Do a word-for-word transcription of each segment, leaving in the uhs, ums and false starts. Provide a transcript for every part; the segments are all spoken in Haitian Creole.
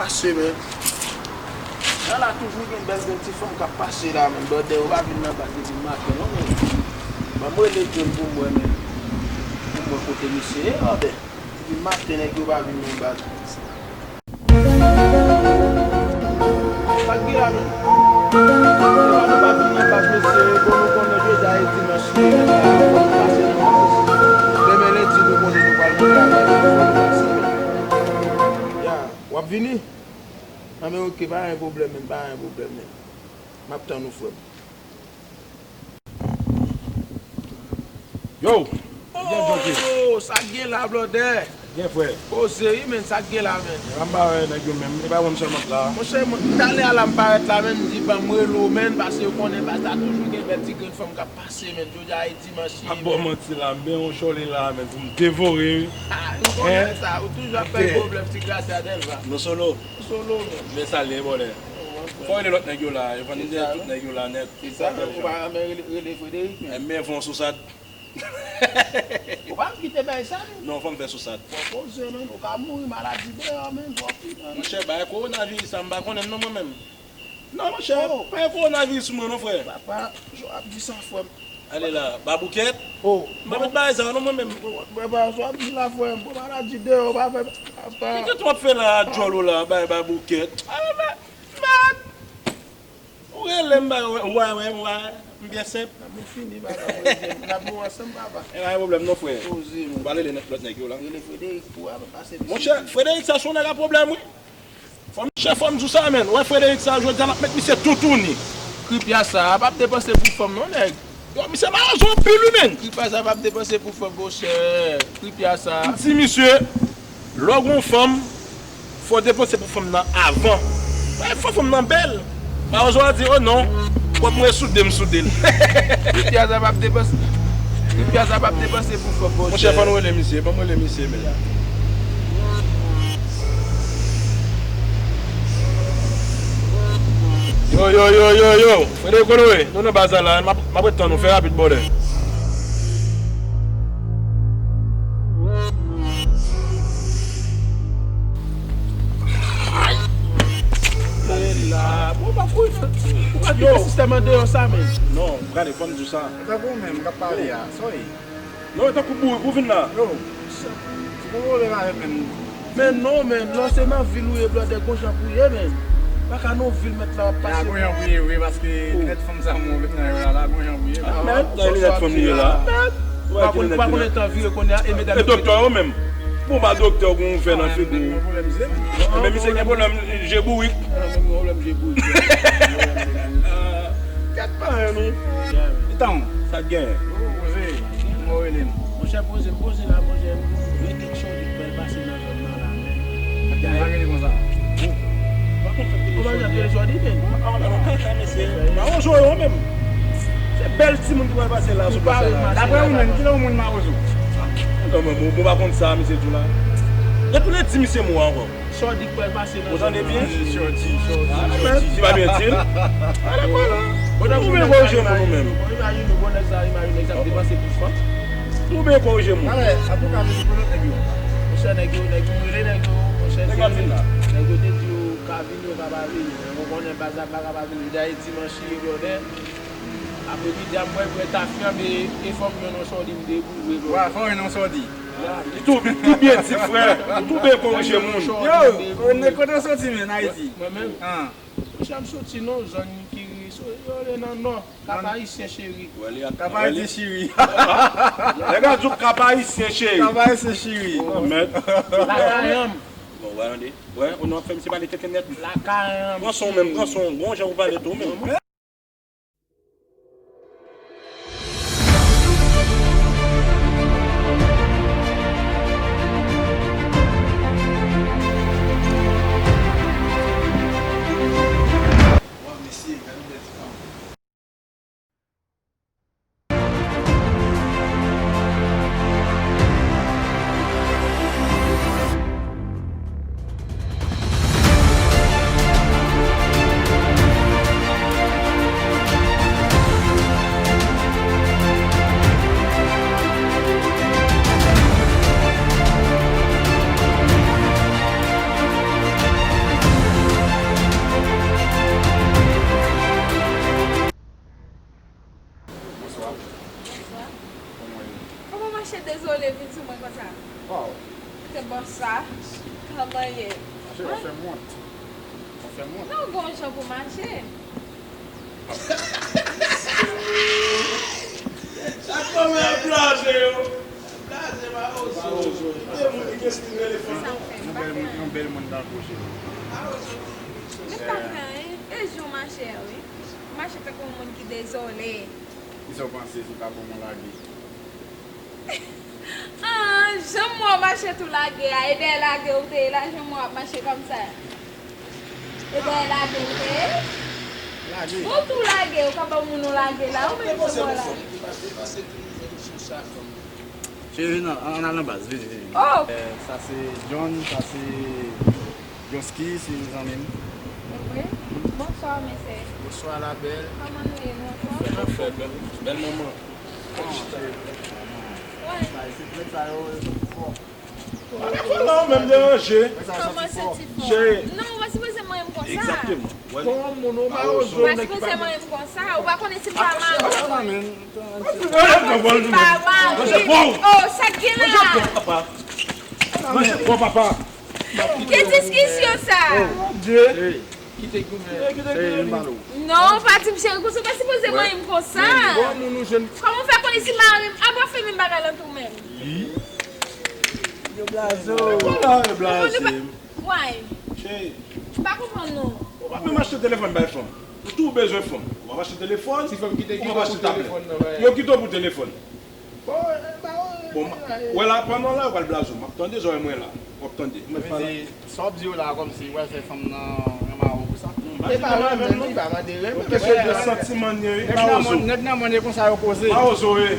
Pase, men. Nan la toujou gen bèl, bèl ti fanm k ap pase la, men. Blòdè yo pa vin nan baz depi maten, non, men. Ban m rele John pou m wè, men. Pou m wè kote misye ye, blòdè. Depi maten, nèg yo pa vin nan baz. Sa k gen la, men? Epa nou pa vin nan baz, mesye. Bon, nou konnen jodi a e dimanch, men, fò nou pase nan baz osi. Demen lendi, nou konnen nou pral travay, fò nou pase, men. Ya, w ap vini? Anben, oke, pa gen pwoblèm, men, pa gen pwoblèm, men. M ap tann ou, frè m. Yo! Byen djoke. Oh, sa k gen la, blòdè? Byen, frè. Koze, wi, men, sa k gen la, men? Epa m pa wè nèg yo menm. Epa mwen sèlman k la. Monchè, mwen, talè a la m parèt la, men, m di, ban m rele w, men, paske yo konnen baz la toujou gen bèl ti grenn fanm k ap pase, men. Jodi a e dimanch, men. Ap ba w manti la, m byen yon chòlè la, men, pou m devore, wi. Ah, ou konnen sa, ou toujou ap fè pwoblèm, ti Gracia Delva. Nou solo. Nou solo, men. Men sa l ye, bòlè. Fò w rele lòt nèg yo la, yo fè n di tout nèg yo la nèt. Se sa, men ou pa renmen rele, rele Frederick, men. Men fè yon sousad. Ou pa kite bay sa, non. Non, fò m fè sousad. Fò poze, men, ou ka mouri maladi deyò, men, fò pi, men. Monchè, bay kowonaviris sa, m pa konnen l non, mwen menm. Non, monchè, pa gen kowonaviris sou mwen, non, frè. Papa, sa w ap di sa, frè m? Ale la, baboukèt? Oh, m pa met bagay sa, non, mwen menm. Papa, sa w ap di la, frè m? Bon, maladi deyò, pa fè, papa. Kite w ap fè la, djòl ou la, bay baboukèt. Ale, mèt! Ou rele m, ba, wè, wè, wè, wè, m byen senp. N ap fini, papa, n ap nou ansanm, papa. E pa gen pwoblèm, non, frè. Poze, men. Ou pa rele lòt nèg yo la. Rele Frederick pou a, pase misye. Monchè, Frederick sa se yon nèg a pwoblèm, wi. Fò m, chè, fò m di w sa, men. Wè, Frederick sa, jodi a, l ap met misye toutouni. Kripya sa a p ap depanse pou fanm, non, nèg. Yo, misye mawozo anpil, wi, men. Kripya sa p ap depanse pou fanm, monchè. Kripya sa. M di misye, lè w gen yon fanm, fò w depanse pou fanm nan avan. Wè, fò fanm nan bèl. Mawozo a di, o non, kòb mwen soude, m soude l. Kripya sa p ap depanse. Kripya sa p ap depanse pou fanm, monchè. Monchè, fò nou rele misye, ban m rele misye, men. Yo, yo, yo, yo, yo. Frederick Holloway, nou nan baz la la, m ap, m ap ret tann ou, fè rapid, bòlè. Ay! Bon, pa kouri nan, ou pa kite sistèm an deyò sa, men. Non, gade, fò m di w sa. Tankou ou menm k ap pale a, sa w ye? Non, e tankou bourik ou vin la. Yo, se pou pwoblèm avè menm. Men non, men, non, se nan vil ou ye, blòdè, gon jan pou ye, men. Pa ka nan vil mèt la w ap pase. Gon jan pou ye vre, paske nèt fanm sa mwen mèt nan yo la, la, gon jan pou ye. Ah, mèt, nan linèt fanm li ye la. Mèt. Ou pa konn, ou pa konn tan vire kounye a, e medam yo. E doktè yo menm. Bon, ba doktè ou gon fè nan figi w. Men misye gen pwoblèm je bourik. Kèt pa yon nou. Pitan. Sa k gen? Poze, mwen rele m. Monchè, poze, poze la, monchè. Men kèk chòdi k pral pase nan zòn nan la, men. Ap gen bagay rele konsa. Ou pa konn sa k rele chòdi, men. Mawozo yo menm. Se bèl timoun ki pral pase la sou plas la. Daprè ou menm, kilè yon moun mawozo? Non, men, mwen pa konn sa, misye di w la. Retounen di misye mo a ankò. Chòdi k pral pase nan zòn nan. Ou tande byen? Chòdi, chòdi, chòdi. Li pa byen di l. Ale, vwala. Ou byen korije moun ou menm. Imajine w, bon, nèg sa, imajine w, nèg sa ap depanse pou fanm. Ou byen korije moun. Ale, antouka, mesye, kote nèg yo? Monchè, nèg yo, nèg yo rele nèg yo, monchè, nèg yo te di yo ka vini, yo ka pa vini. Men ou konnen baz la pa ka pa vini. Jodi a e dimanch, blòdè. Apremidi a, m wè, m wè tafya, men e fò m jwenn yon chòdi m deboure, blòdè. Wa, fò w jwenn yon chòdi. Li tou, li tou byen di, frè. Li tou byen korije moun. Yo, kote w soti, men, Ayiti? Mwen menm? Monchè, m soti nan yon zòn ki, yo rele nan Nò. Kap Ayisyen cheri. Kap Ayisyen cheri. Nèg la di w Kap Ayisyen cheri. Kap Ayisyen cheri. Mèt. Lakayanm. Bon, wè, tande. Wè, ou nan fè misye pale tenten nèt. Lakayanm. Pran son menm, pran son. Gon jan ou pale tou menm. Waw, mesye, gade yon bèl ti fanm. Sa, kòman ye? Mache, w ap fè m wont. W ap fè m wont. Non, gon jan pou mache. Sa kòman ap blaze yo? Blaze pa ozo. Pa ozo. De moun ki gen stil rele fanm. Sa fè m pa fè anyen. Yon bèl moun tankou w, cheri. Pa ozo. Mwen pa fè anyen. E jan w mache a, wi. Ou mache tankou yon moun ki dezole. Kisa w panse si w ta ban m yon lage? Ah, jan m wè w mache tou lage a, e dèyè lage w te ye la, jan m wè w ap mache kòmsa. E dèyè lage w te ye? Lage. Ou tou lage, ou ka ban moun yon lage la, ou menm jan m wè w la. Cheri, nan, ann al nan baz, vini, vini. Oh! Eh, sa se John, sa se Jonsky, se zanmi m. Wi. Bonswa, mesye. Bonswa, la belle. Kòman nou ye, nou anfòm? Anfòm. Bèl manman. Wi. Bay, se nèg sa yo, yo soti fò. Pa fè non, menm deranje. Kòman soti fò? Cheri. Non, ou pa sipoze manyen m konsa. Egzakteman. Kòman moun ou pa ozo nèg ki pa. Ou pa sipoze manyen m konsa. Ou pa konnen si m pa manyen. Manje bon, papa. Manje bon, papa. Ki diskisyon sa? Kite goumen. Non, pa di m cheri konsa, ou pa sipoze manyen m konsa. Kòman w fè konnen si mari m ap fè menm bagay lan tou menm? Yo blaze w. Why? Cheri. M pa konprann non. Ou pa menm achte telefòn bay fanm. Ou tou bezwen fanm. Ou pa achte telefòn. Ti fanm kite, ou pa achte tablèt. Yo kite w pou telefòn. Bon, wè la, pandan la, w pral blaze w. M ap tande, zòrèy mwen la. W ap tande. Sa w ap di yo la, kòmsi w pral fè fanm nan renmen w pou sa. E pa renmen, li pa mande renmen. Kesyon de santiman, li pa ozo. Nèg nan mòn, e konsa yo koze. Pa ozo, e.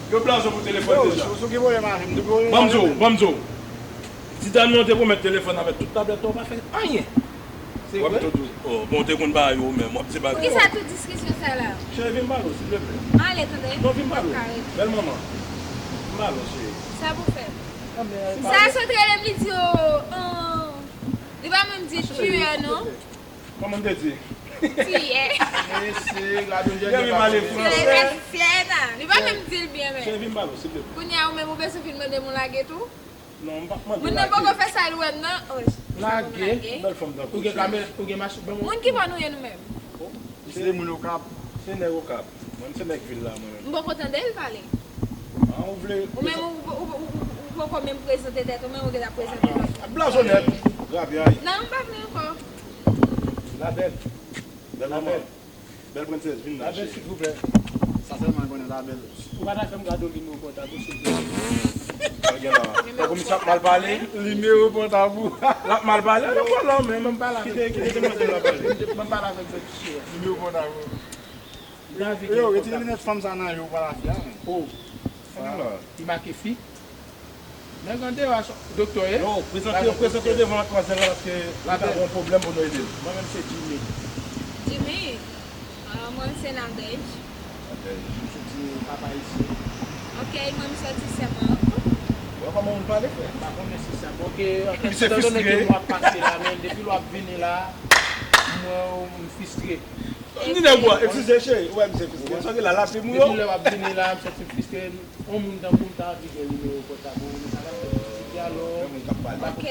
Yo blaze w pou telefòn deja. Sou ki voye m avè m, depi w. Ban m di w, ban m di w. Ti dam nan te pwomèt telefòn avèk tout tablèt, ou pa fè anyen. Se vre? Bon, te konn ba yo menm, w ap di ba yo. Poukisa tout diskisyon sa la? Cheri, vin pale w, silvouplè. Ale, tande. Non, vin pale w. Bèl manman. Vin pale w, cheri. Sa pou fè? Sa sot rele m, li di, oh, oh. Li pa menm di tu es, non? Kòman m te di? Tu es. Mesye, gade yon jèn. Li pa pale fransè. Li pa menm di l byen, men. Cheri, vin pale w, silvouplè. Kounye a, ou menm, ou bezwen vin mande m yon lage tou? Non, m p ap mande w lage. Moun nan poko fè sa l wè m nan. Oh, lage. Bèl fanm tankou w. Ou gen kamera, ou gen machin, ban m. Moun ki bò nou ye nou menm? Oh, se moun Okap. Se nèg Okap. Mwen, m se nèg vil la, mwen menm. M poko tande l pale. Ah, ou vle. Ou menm, ou, ou, ou, ou, ou poko menm prezante tèt ou, menm ou gentan prezante tèt ou. Blaze w nèt. Grave, ay. Non, m pa vle ankò. La belle. Bèl manman. Bèl prensès, vin la, cheri. Labèl, silvouplè. Sa sèlman l konnen, Labèl. Ou pa ta fè m gade yon nimewo pòtab ou, silvouplè? Sa l gen la? Tankou misye ap mal pale? Nimewo pòtab ou. L ap mal pale? Nan vòlò menm. Ban m pale avèk. Kite, kite demwazèl la pale. Ban m pale avèk bèl ti cheri a. Nimewo pòtab ou. Yo, retire linèt fanm sa nan je w pa la fi a, men. Oh. Li make fi. Nèg andeyò a, doktè w ye? Yo, prezante, prezante w devan matmwazèl la, paske li ka gen yon pwoblèm pou nou ede l. Mwen menm se Jimmy. Jimmy? Ah, mwen se Nadège. Nadège. M soti Papa isi. Ok, mwen m soti Senmak. Wè kòman moun pale, frè? M pa konnen si Senmak. Ok, etan donnen ke mwa ap pase la, men depi lè w ap vini la, m wè w, m fristre. Ni nèg ou a, eskize cheri, ou wè misye fiske. Sa gen la, lapli mou yo. Depi lè w ap vini la, m santi m fiske. Yon moun tankou m ta anvi gen nimewo pòtab ou, nou ta ka fè yon ti dyalòg. Men moun k ap pale. Ok.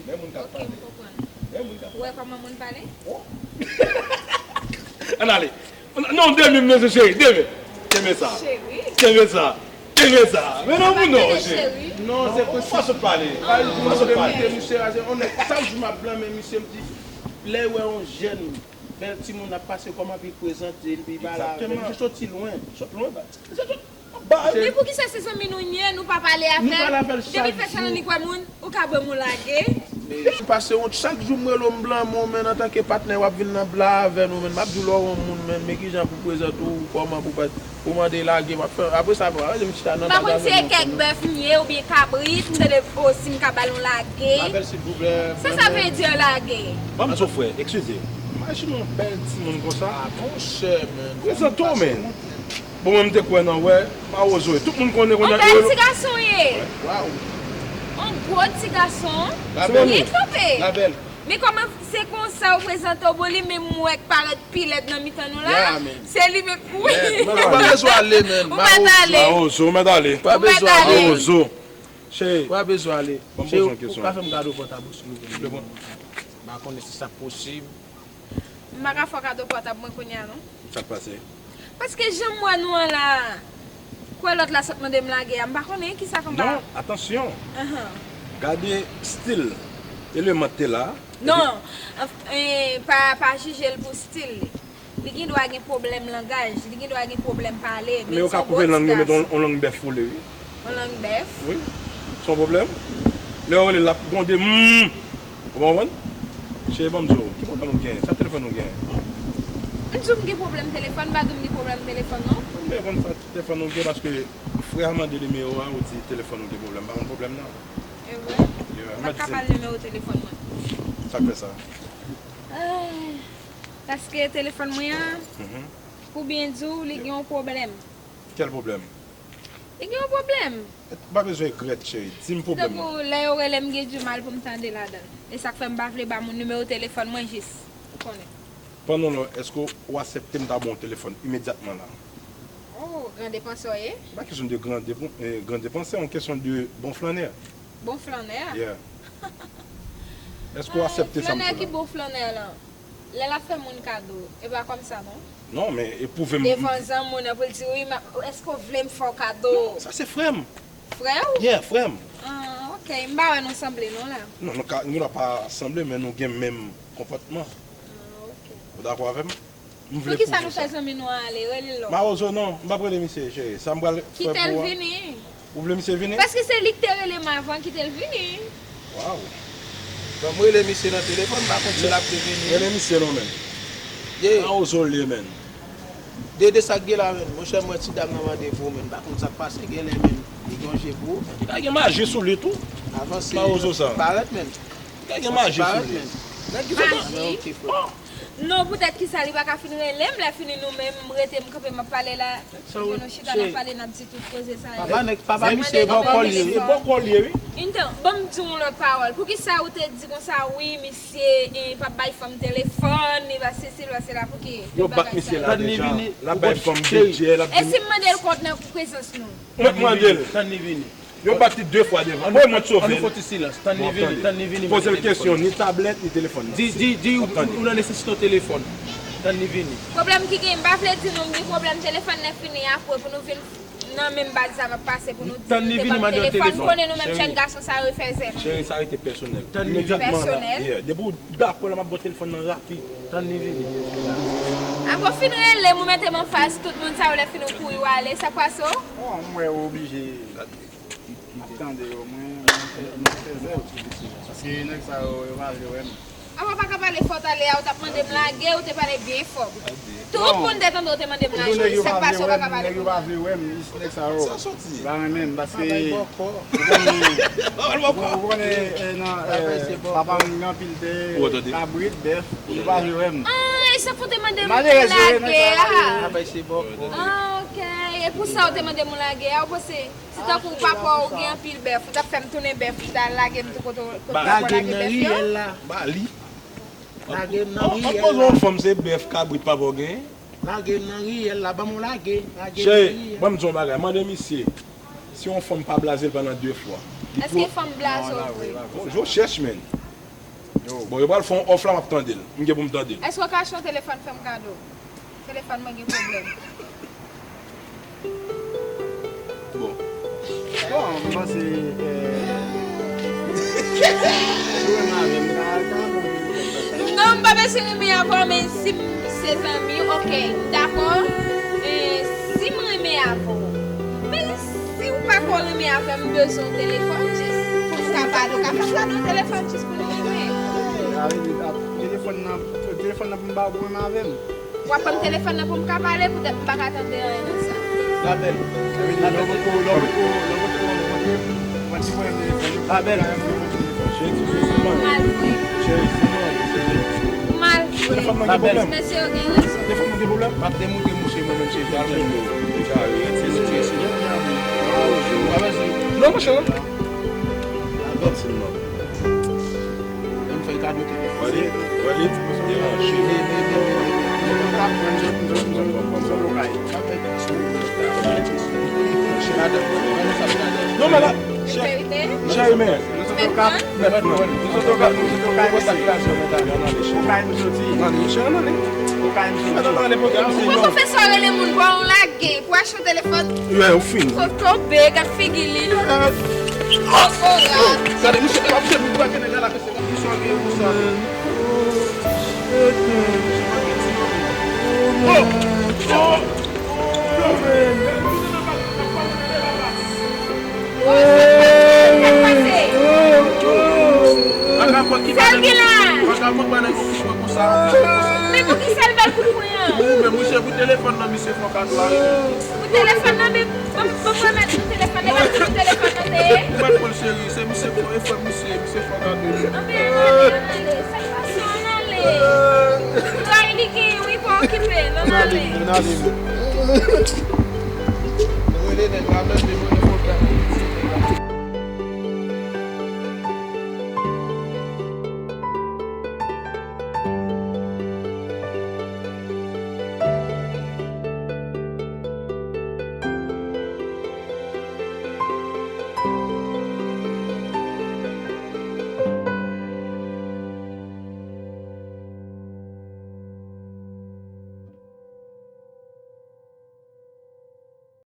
Men moun k ap pale. Ok, m konprann. Men moun k ap pale. Ou wè kòman moun pale? Oh. Ann ale. Non, de men, mesye cheri, de men. Kenbe sa. Cheri. Kenbe sa. Kenbe sa. Men non, moun non, cheri. Non, se prensip. Ou pa sot pale. Ou pa sot pale. Misye, se yon nèg, chak jou m ap blanmen misye, m di, lè w wè yon jèn bèl timoun ap pase kòman pou l prezante l, pou l pale avè l. Egzakteman. Misye soti lwen. Sot lwen, misye sot. Men poukisa se zanmi nou n ye, nou pa pale avè l? Nou pale avè l chak jou. Depi l fè sa nan li kwè moun, ou ka ban m yon lage. Misye pase wont, chak jou m rele w, m blanmen w, men antanke patnè w ap vin nan bla avè nou, men m ap di w lè w wè yon moun, men, men kijan pou prezante w, kòman pou pa, pou mande lage, w ap fè, apre sa, bon, aranje m chita nan baz avè l. M pa konn si e kèk bèf m ye, oubyen kabrit, m tande, oh, si m ka ba l yon lage. Labèl, silvouplè. Sa sa vle di, lage? Ban m di w, frè, eskize. Imajine yon bèl timoun konsa. Ah, monchè, men. Prezante w, men. Bon, mwen, m te kwè nan wè, pa ozo. Tout moun konnen kounye a. Yon bèl ti gason ye. Waw. Yon gwo ti gason. Labèl. Byen kanpe. Labèl. Men kòman se konsa w prezante w, bon, li menm m wè k parèt pi lèd nan mitan nou la. Yeah, man. Se li menm, wi. Ou pa bezwen ale, man. Ou mèt ale. Pa ozo, ou mèt ale. Pa bezwen ale. Pa ozo. Cheri, Ou pa bezwen ale. Ban m Cheri, poze yon ou kesyon. Ka fè m kado pòtab ou silvouplè? M pa konn si sa posib. M pa ka fè w kado pòtab mwen kounye a non. Sa k pase? Paske jan m wè nou an la, kwè lòt la sot mande m lage a, m pa konnen kisa konba. Non, atansyon. Gade stil eleman te la. Non, anf- eh, pa, pa jije l pou stil li. Li gen dwa gen pwoblèm langaj, li gen dwa gen pwoblèm pale. Men yo ka koupe lang yo met yon lang bèf pou li, wi. Yon lang bèf? Wi. Se yon pwoblèm. Lè yo rele l ap gwonde, mm. Ou konprann? Cheri, ban m di w, ki pwoblèm ou gen? Sa telefòn ou gen? M di w m gen pwoblèm telefòn, m pa di w m gen pwoblèm telefòn non. M te konn sa telefòn ou gen paske frè a mande nimewo a, ou di telefòn ou gen pwoblèm. M pa konn pwoblèm nan. E vre? M pa t ka ba l nimewo telefòn mwen. Sa k fè sa? Paske telefòn mwen an, pou byen di w, li gen yon pwoblèm. Kèl pwoblèm? Li gen yon pwoblèm. Ou pa bezwen egrèt, cheri. Di m pwoblèm nan. Tankou lè yo rele m gen di mal pou m tande ladan l. E sa k fè m pa vle ba moun nimewo telefòn mwen jis. Ou konnen. Pandan w la, èske w aksepte m ta ba w telefòn imedyatman la? Oh, gran depansè w ye? Se pa kesyon de gran, depan, eh, gran depansè, yon kesyon de bon flannè. Bon flannè? Yeah. Èske w aksepte sa m Flannè fè ki la? Bon flannè lan? Lè l ap fè moun kado, e pa kòm sa non. Non, men epwouve m. Devan zanmi w nan pou l di wi, èske w vle m fè w kado? Sa se frè m. Frè w? Yeah, frè m. Ah, ok. M pa wè nou sanble non la. Non, nou ka, nou la pa sanble, men nou gen menm konpòtman. Ah, ok. Ou dakò avè m? M vle Poukisa nou fè zanmi nou an ale? Rele l non. Mawozo, non, m p ap rele misye, cheri. Sa m pral fè pou ou a. Kite l vini. Ou vle misye vini? Paske se li k te rele m avan, kite l vini. Waw. Ban m rele misye nan telefòn, m pa konn si l ap revini. Rele misye non, menn. Ye. Mawozo l ye, menn. Dede, sa k gen la, menn? Monchè, m wè ti dam nan mande pou ou, menn. M pa konn sa k pase, genlè, menn. Li gen yon je pou ou. Li ka gen maji sou li tou. Avanse. Mawozo sa. Parèt, menn. Li ka gen maji sou li. Nèg ki fè Maji? Ok, frè. Non, poutèt kisa li pa ka fin rele m, lè fini nou menm, m rete m kanpe, m ap pale la. Epi nou chita, n ap pale, n ap di tout koze sa yo. Papa nèg, papa misye bòkò l ye. Se bòkò l ye, wi. Entan, ban m di w yon lòt pawòl. Poukisa ou te di konsa, wi, misye eh, p ap bay fanm telefòn, li pa sesi, li pa sela, pouki? Yo bat misye la deja. L ap bay fanm bidjè, l ap di. E si m mande l kont nan prezans nou? Mwen k mande l. Tann li vini. Yo bat li de fwa devan. Voye mwen t sove l. Ann fè ti silans. Tann li vini, tann li vini. Poze l kesyon, ni tablèt, ni telefòn. Di, di, di, ou nan nesesite yon telefòn. Tann li vini. Pwoblèm ki gen, m pa vle di nou m gen pwoblèm telefòn, lè fini apre pou nou vin nan menm baz sa m ap pase pou nou di nou te ban m telefòn, m konnen nou menm jèn gason sa yo fè zen. Cheri, sa rete pèsonèl. Tann li vini. Imedyatman la, yeah, depi w dakò la, m ap ba w telefòn nan rapid. Tann li vini. Apre w fin rele m, ou mete m anfas tout moun sa yo, lè fini w kouri w ale, sa k pase w? Bon, m wè ou oblije ap tande yo, mwen, mwen fè, mwen fè zèv. Paske nèg sa yo, yo pa vle wè m. Avan w pa ka pale fò talè a, ou t ap mande m lage, ou te pale byen fò. Tout moun te tande w te mande m lage, sa k pase w pa ka pale pou mwen? Nèg yo pa vle wè m, nèg sa yo pa renmen m, paske ou konnen, ou konnen, eh, nan, eh, papa m gen anpil tè, kabrit, bèf, yo pa vle wè m. Ah, e sa k fè w te mande m lage a? Apre se bòkò. Ah, ok. E pou sa w te mande m lage a, ou panse? Se tankou papa w gen anpil bèf, ou t ap fè m tounen bèf, ou t al lage m tou kote w kote w poko lage bèf yo? Ba li. Lage m nan riyèl la. An poze yon fanm se bèf kabrit papa w genyen? Lage m nan riyèl la, ban m yon lage. Lage m nan riyèl. Ban m di yon bagay, mande misye si yon fanm pa blaze l pandan de fwa. Èske fanm blaze w vre? Bon, yo chèch, menn. Bon, yo pral fè yon òf la, m ap tande l. M gen pou m tande l. Èske w ka achte yon telefòn fè m kado? Telefòn mwen gen pwoblèm. Bon. Bon, m panse, eh, si w renmen avè m, ta, ta bon. Non, m pa bezwen renmen avè w, men si m se zanmi w, ok, m dakò. Eh, si m renmen avè w. Men si w pa ko renmen avè m, m bezwen yon telefòn jis pou m ka ba nou, ka fè m kado yon telefòn jis pou nou renmen. Sa vle di, ap, telefòn nan, telefòn nan pou m ba w pou renmen avè m. W ap ban m telefòn nan pou m ka pale, poutèt m pa ka tande anyen nan sa. Labèl. Sa vle di, lè w potko, lè w potko, lè w potko rankontre m, mwen di mwen renmen telefòn. Labèl. Ou mal vre. Ou mal vre. Mesye yo gen rezon. M ap demoute mouche mwen menm se jan l menm. Non, monchè. Labèl. Lè m fè kado telefòn. Wale, wale, deranje. Non, men la, Cheri, men. Mèt mwen. Mèt mwen. Ou ka m soti. Ou ka m soti. Ou ka m soti. Ou pwofesè rele moun, bò, ou lage pou achte yon telefòn. Wè, ou fin. Kokobe, gad figi li. Oh, oh, oh. Gade, misye, misye, misye, misye, misye, misye, misye, Men poukisa l ba l kout pwen an? Ou menm, misye, pou telefòn nan, misye fè w kado a. Pou telefòn nan, men, ban m, ban m remèt nou telefòn nan, gade pou telefòn nan te ye. Ou mèt pran l, cheri, se misye, e frè misye, misye fè w kado. Anben, ann ale, ann ale. Sa k pase, ann ale. Tray li gen, wi, pa okipe l, ann ale. Ann ale. Ou rele nèg la, mèt li,